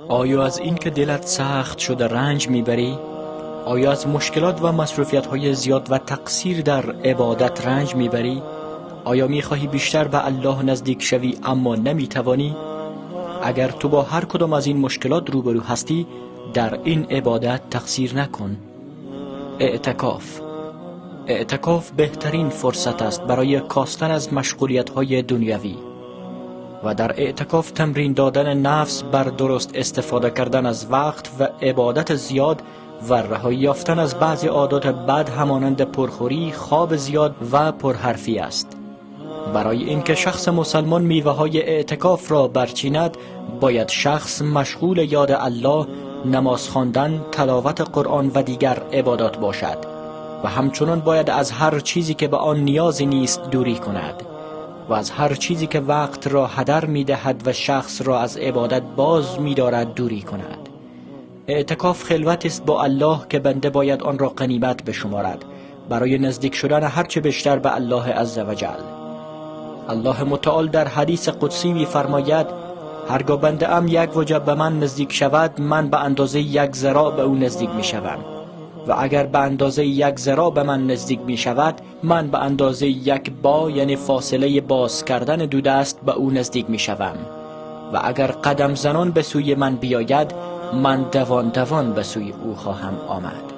آیا از اینکه دلت سخت شده رنج میبری؟ آیا از مشکلات و مصروفیت های زیاد و تقصیر در عبادت رنج میبری؟ آیا میخواهی بیشتر به الله نزدیک شوی اما نمیتوانی؟ اگر تو با هر کدام از این مشکلات روبرو هستی، در این عبادت تقصیر نکن. اعتکاف. اعتکاف بهترین فرصت است برای کاستن از مشغولیت های دنیوی و در اعتکاف تمرین دادن نفس بر درست استفاده کردن از وقت و عبادت زیاد و رهایی یافتن از بعضی عادات بد همانند پرخوری، خواب زیاد و پرحرفی است. برای اینکه شخص مسلمان میوه های اعتکاف را برچیند، باید شخص مشغول یاد الله، نماز خواندن، تلاوت قرآن و دیگر عبادات باشد و همچنان باید از هر چیزی که به آن نیازی نیست دوری کند و از هر چیزی که وقت را هدر می دهد و شخص را از عبادت باز می دارد دوری کند. اعتکاف خلوت است با الله که بنده باید آن را غنیمت بشمارد برای نزدیک شدن هرچه بیشتر به الله عزوجل. الله متعال در حدیث قدسی می فرماید: هرگاه بنده ام یک وجب به من نزدیک شود، من به اندازه یک ذراع به او نزدیک می شوم و اگر به اندازه یک ذراع به من نزدیک می شود، من به اندازه یک باع، یعنی فاصله باز کردن دو دست، به او نزدیک می شوم و اگر قدم زنان به سوی من بیاید، من دوان دوان به سوی او خواهم آمد.